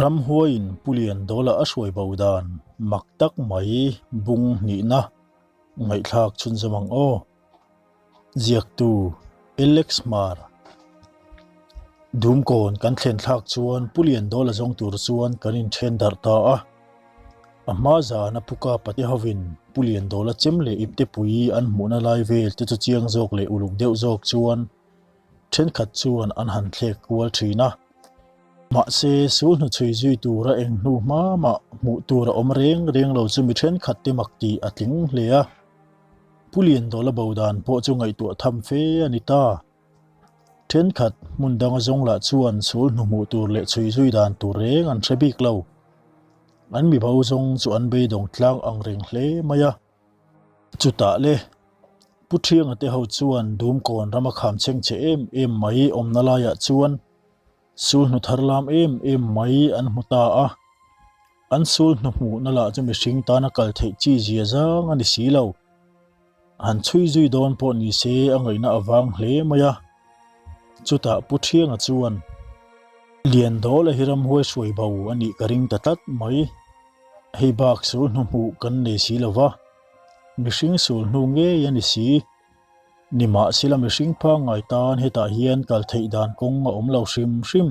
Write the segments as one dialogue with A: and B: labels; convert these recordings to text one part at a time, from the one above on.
A: Ramhuaiin Pu Liandawla a hruai bo dan mak tak mai bung hnihna ngaihthlak chhunzawm ang aw. Ziaktu Alex Hmar Dumkawn kan thlen thlak chuan Pu Liandawla zawng tur chuan kan inthen darh ta a. A hma zana Pu Kapa te hovin Pu Liandawla chem leh iptepui an hmuhna lai vel te chu chiang zawk leh uluk deuh zawk chuan Thenkhat chuan an han thlek kual thin a. Mahse, sul hnuchhui zui tura eng hnu hma mah hmuh tur a awm reng reng lo chu mi thenkhat te mak tih a tling hle a. Pu Liandawla bo dan pawh chu ngaihtuah tham fe a ni ta. Thenkhat hmun danga zawng lah chuan sul hnu hmuh tur leh chhui zui dan tur reng an hre bik lo. An mi bo zawng chu an beidawng tlang ang reng hle mai a. Chutah le, Pu Thianga te ho chuan Dumkawn rama kham chheng che em em mai awmna laiah chuan sul hnu thar lam em em mai an hmu ta a. An sul hnu hmuhna lah chu mihring tana kal theih chi zia zang a ni si lo. Han chhui zui dawn pawh ni se a ngaihna a vang hle mai a. Chutah Pu Thianga chuan, Liandawla hi ramhuai hruai bo a nih ka ring ta tlat mai. Hei bak sul hnu hmuh kan nei si lo va, mihring sul hnu ngei a ni si. Nimahsela mihring pangngai tan hetah hian kal theih dan kawng a awm lo hrim hrim.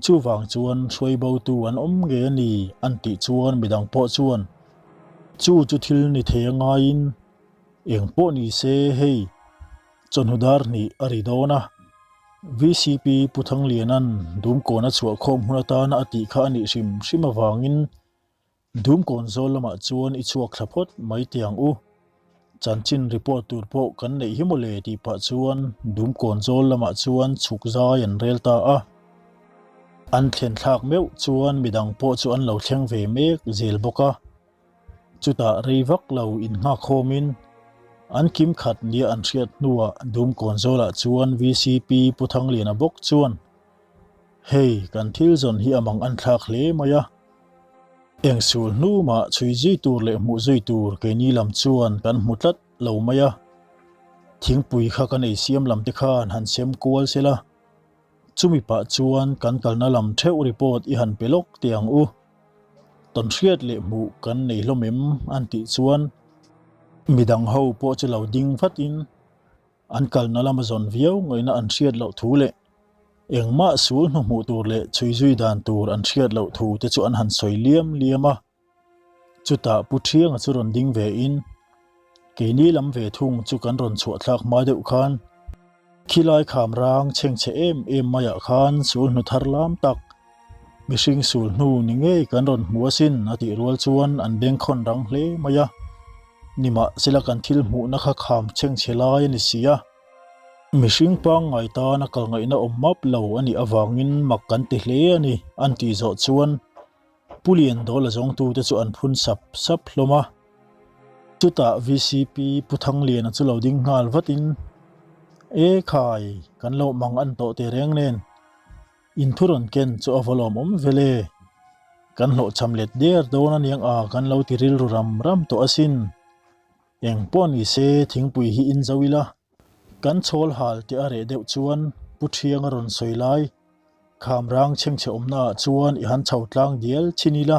A: Chuvang chuan hruai botu an awm ngei a ni an tih chuan midang pawh chuan chu chu thil ni thei a ngaiin eng pawh ni se hei chawhnu dar hnih a ri dawn a. VCP Pu Thangliana'n Dumkawn a chhuah khawm hun atana a tih kha a nih hrim hrim avangin Dumkawn zawl lamah chuan i chhuak thla phawt mai teh ang u. Chanchin report tur pawh kan neih hi mawle tih pah chuan Dumkawn zawl lamah chuan chhuk zai an rel ta a. An thlen thlak meuh chuan midang pawh chu an lo thleng ve mek zel bawk a. Chutah rei vak lo innghak khawmin an kim khat nia an hriat hnuah Dumkawn zawlah chuan VCP Pu Thangliana bawk chuan, Hei, kan thil zawn hi a mang an thlak hle mai a. Eng sul hnu mah chhui zui tur leh hmuh zui tur keini lam chuan kan hmu tlat lo mai a. Thingpui kha kan ei siam lam te khan han sem kual sela. Chumi pah chuan kan kalna lam theuh report i han pe lawk teh ang u. Tawnhriat leh hmuh kan nei hlawm em an tih chuan midang ho pawh chu lo ding vatin an kalna lama zawn viau ngaihna an hriat loh thu leh engmah sul hnu hmuh tur leh chhui zui dan tur an hriat loh thu te chu an han sawi liam liam a. Chutah Pu Thianga chu rawn ding ve in, keini lam ve thung chu kan rawn chhuah thlak hma deuh khan khilai kham rang chhengchhe em em maiah khan sul hnu thar lam tak, mihring sul hnu ni ngei kan rawn hmu asin a tih rual chuan an bengkhawn rang hle mai a. Nimahsela kan thil hmuhna kha kham chhengchhe lai a ni si a. Mihring pangngai tana kal ngaihna awm map lo a nih avangin mak kan ti hle a ni an tih zawh chuan Pu Liandawla zawngtute chu an phun sap sap hlawm a. Chutah VCP Pu Thangliana chu lo ding nghal vatin, E khai, kan lo mang an tawh teh reng nen, in thu rawn ken chu a va lawmawm vel e. Kan hlawhchham let der dawn aniang a kan lo ti rilru ram ram tawh asin. Eng pawh ni se thingpui hi in zo ila. Kan chhawl hal tih a reh deuh chuan Pu Thianga rawn sawi lai, Khamrang chhengchhe awmna ah chuan i han chho tlang dial chin ila,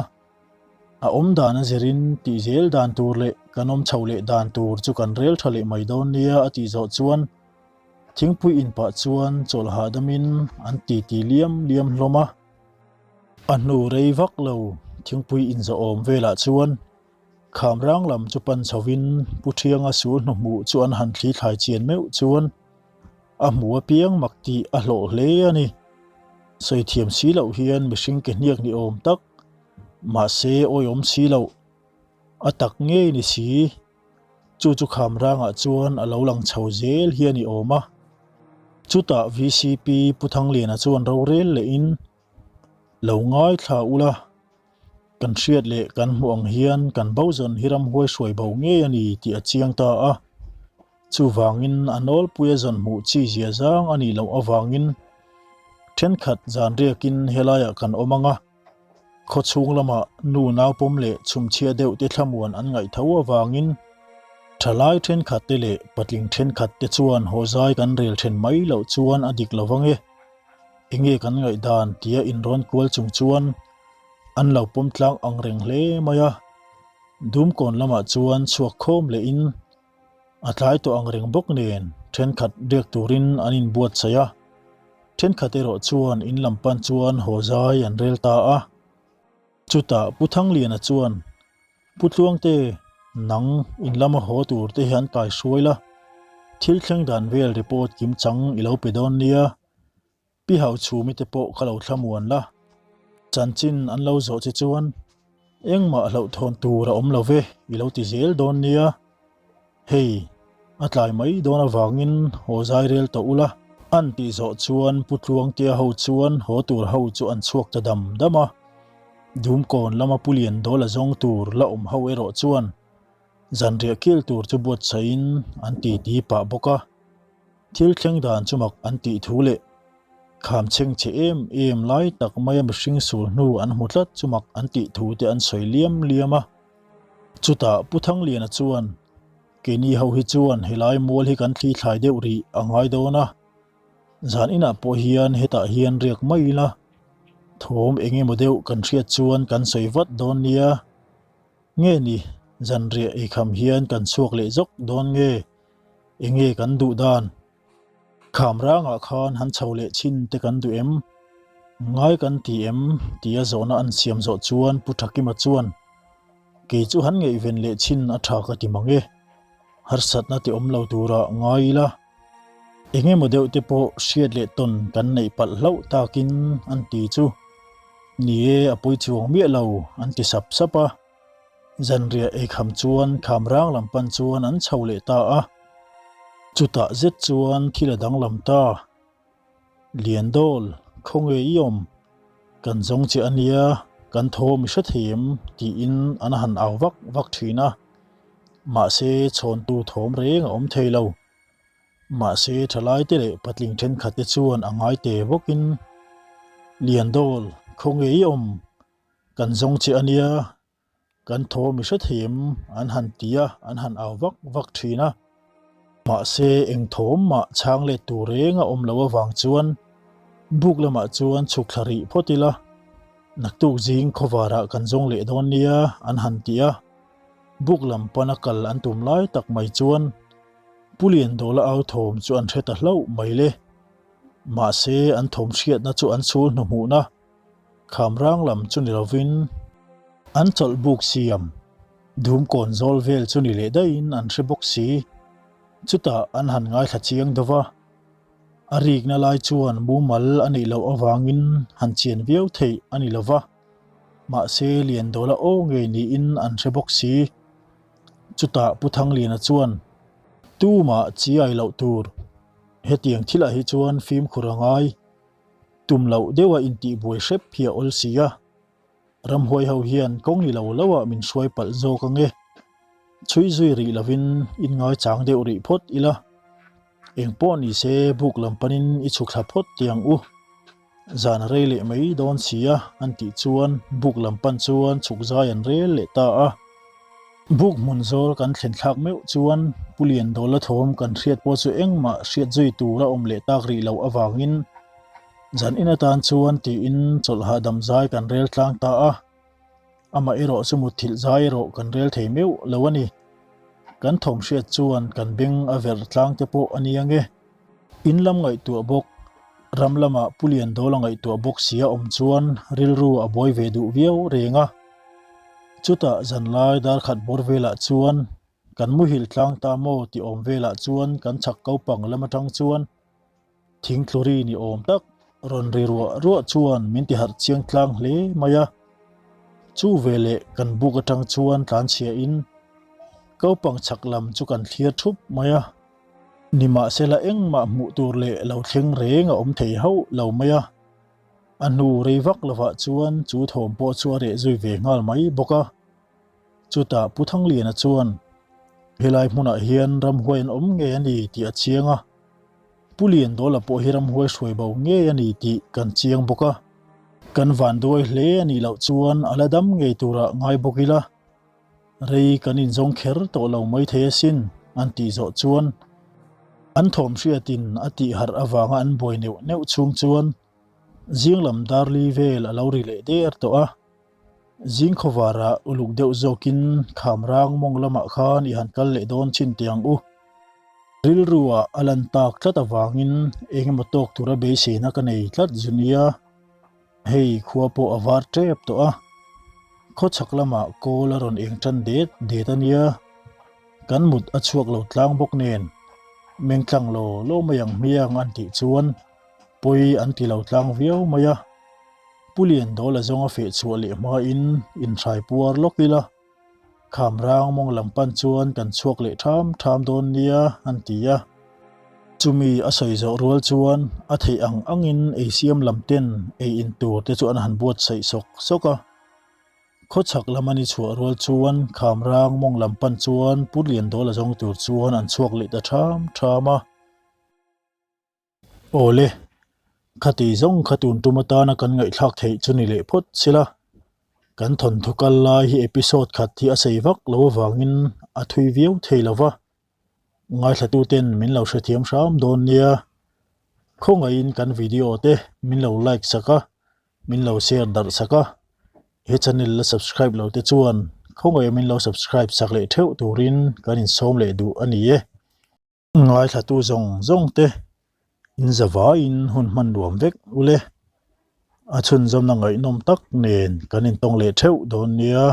A: a awm dan a zirin tih zel dan tur leh kan awm chho leh dan tur chu kan rel tha leh mai dawn nia a tih zawh chuan thingpui in pah chuan chawlh hahdamin an titi liam liam hlawm a. A hnu rei vak lo thingpui in zawh awm velah chuan Khamrang lam chu pan chhovin Pu Thianga sul hnuhmuh chu an han thli thlai chian meuh chuan a hmu apiang mak tih a hlawh hle a ni. Sawi thiam si loh hian mihring ke hniak ni awm tak, mahse awihawm si loh, a tak ngei ni si. Chu chu Khamrangah chuan a lo lang chho zel hi a ni awm a. Chutah VCP Pu Thangliana chuan rorel lehin, Lo ngaithla ula. Kan hriat leh kan hmuh ang hian kan bo zawn hi ramhuai hruai bo ngei a ni tih a chiang ta a. Chuvangin a nawlpuia zawn hmuh chi zia zang a nih loh avangin thenkhat zan riakin helaiah kan awm ang a, khawchhung lamah nu naupawm leh chhumchhia deuh te thlamuan an ngaih tho avangin thalai thenkhat te leh patling thenkhat te chuan haw zai kan rel then mai loh chuan a dik lo vang e. Enge kan ngaihdan tia inrawn kual chung chuan an lo pawm tlang ang reng hle mai a. Dumkawn lamah chuan chhuak khawm lehin a tlai tawh ang reng bawk nen thenkhat riak turin an inbuatsaih a. Thenkhat erawh chuan in lam pan chuan haw zai an rel ta a. Chutah Pu Thangliana chuan, Pu Tluangte, nang in lama haw tur te hian kai hruai la, thil thleng dan vel report kim chang i lo pe dawn nia. Pi Hauchhumi te pawh ka lo thlamuan la, chanchin an lo zawh che chuan engmah hlauhthawn tur a awm lo ve i lo ti zel dawn nia. Hei, a tlai mai dawn avangin haw zai rel tawh ula. An tih zawh chuan Pu Tluangtea ho chuan haw tur ho chu an chhuak ta dam dam a. Dumkawn lama Pu Liandawl a zawng tur la awm ho erawh chuan zanriah kil tur chu buatsaihin an titi pah bawk a. Thil thleng dan chu mak an tih thu leh kham chheng chhe em em lai tak maia mihring sul hnu an hmu tlat chu mak an tih thu te an sawi liam liam a. Chutah Pu Thangliana chuan, Keini ho hi chuan helai mual hi kan thli thlai deuh rih a ngai dawn a, zan inah pawh hian hetah hian riak mai ila, thawm eng emaw deuh kan hriat chuan kan sawi vat dawn nia. Nge ni, zanriah eikham hian kan chhuak leh zawk dawn nge? Enge kan duh dan? Kham rangah khan han chho leh chhin te kan duh em? Ngai kan ti em? tia zawhna an siam zawh chuan Pu Thakima chuan, Kei chu han ngaihven leh chhin a tha ka ti mang e. Harsatna ti awm lo tura ngai ila. Engemaw deuh te pawh hriat leh tawn kan neih palh hlauh takin an ti chu. Ni e, a pawi chuang miah lo an ti sap sap a. Zanriah eikham chuan kham rang lam pan chuan an chho leh ta a. Chutah zet chuan thil a danglam ta. Liandawl, khawnge i awm? Kan zawng che a nia, kan thawm i hre thei em? tiin an han au vak vak thin a. Mahse, chhawntu thawm reng a awm thei lo. Mahse, thalaite leh patling thenkhatte chuan a ngai te bawkin, Liandawl, khawnge i awm? Kan zawng che a nia, kan thawm i hre thei em? An han ti a, an han au vak vak thin a. Mahse, eng thawm mah chhang let tur reng a awm loh avang chuan buk lamah chuan chhuk thla rih phawt ila, naktuk zing khawvarah kan zawng leh dawn nia, an han ti a. Buk lam pana kal an tum lai tak mai chuan Pu Liandawla au thawm chu an hre ta hlauh mai le. Mahse, an thawm hriatna chu an chhul hnuhmuhna. Kham rang lam chu ni lovin an chawlh buk siam dum kawn zawl vel chu ni leh daihin an hre bawk si. Chutah an han ngaithla chiang deuh va, a rikna lai chuan mumal a nih loh avangin han chian viau theih a ni lo va, mahse Liandawla aw ngei niin an hre bawk si. Chutah Pu Thangliana chuan, Tumah chiai loh tur, hetiang thilah hi chuan fimkhur a ngai. Tum loh deuha intihbuai hrep hi a awl si a, ramhuai ho hian kawng ni lo lo ah min hruai palh zawk ange. Chhui zui rih lovin in ngaichang deuh rih phawt ila, eng pawh ni se buk lam panin i chhuk thla phawt teh ang u. Zan a rei leh mai dawn si a an tih chuan buk lam pan chuan chhuk zai an rel leh ta a. Buk hmun zawl kan thlen thlak meuh chuan Pu Liandawla thawm kan hriat pawh chu engmah hriat zui tur a awm leh tak rih loh avangin zan in atan chuan tiin chawlh hahdam zai kan rel tlang ta a. Amah erawh chu mutthilh zai erawh kan rel thei meuh lo a ni. Kan thawm hriat chuan kan beng a verh tlang te pawh a ni ange. In lam ngaihtuah bawk, ram lamah Pu Liandawla ngaihtuah bawk si a awm chuan rilru a buai ve duh viau reng a. Chutah zanlai darkhat bawr velah chuan kan muhil tlang ta maw tih awm velah chuan kan chhak ko pang lam atang chuan thing tluri ni awm tak rawn ri ruah ruah chuan min ti harh chiang tlang hle mai a. Chu veleh kan buk atang chuan tlanchhia in ko pang chhak lam chu kan thlir thup mai a. Nimahsela engmah hmuh tur leh lo thleng reng a awm thei hauh lo mai a. A hnu rei vak lovah chuan chu thawm pawh chu a reh zui ve nghal mai bawk a. Chutah Pu Thangliana chuan, Helai hmunah hian ramhuai an awm ngei a ni tih a chiang a. Pu Liandawla pawh hi ramhuai hruai bo ngei a ni tih kan chiang bawk a. Kan vanduai hle a nih loh chuan a la dam ngei turah ngai bawk ila. Rei kan inzawng kher tawh lo maithei asin, an tih zawh chuan an thawm hriatin a tih harh avanga an buai neuh neuh chhung chuan. Zing lam dar li vel a lo ri leh der tawh a. Zing khawvarah uluk deuh zawkin Khamrang mawng lamah khan i han kal leh dawn chin teh ang u. Rilruah a lan tak tlat avangin eng emaw tawk tura beiseina ka nei tlat zu nia. Hei khua pawh a var tep tawh a. Khawchhak lamah kawl a rawn eng tan det det a nia. Kan mut a chhuak lo tlang bawk nen mengtlang law law mai ang hmiang an tih chuan pawi an ti lo tlang viau mai a. Pu Liandawla zawnga feh chhuah leh hmain inhrai puar lawk ila Khamrang mawng lam pan chuan kan chhuak leh tham tham dawn nia an ti a. Chumi a sawi zawh rual chuan a theih ang angin ei siam lam ten ei in tur te chu an han buatsaih sawk sawk a. Khawchhak lama ni chhuah rual chuan Khamrang mawng lam pan chuan Pu Liandawla zawng tur chuan an chhuak leh ta tham tham a. Awle, khati zawng kha tun tum atana kan ngaihthlak theih chu ni leh phawt sila. Kan thawnthu kal lai hi episode khat hi a sei vak lo avangin a thui viau thei lo va. Ngaithlatuten min lo hrethiam hram dawn nia. Khawngaihin kan video te min lo like sak a, min lo share darh sak a. He channel la subscribe lo te chuan khawngaiha min lo subscribe sak leh theuh turin kan insawm leh duh a ni e. Ngaithlatu zawng zawng te in zavaiin hun hman nuam vek ule. A chhunzawmna ngaihnawm tak nen kan intawng leh theuh dawn nia.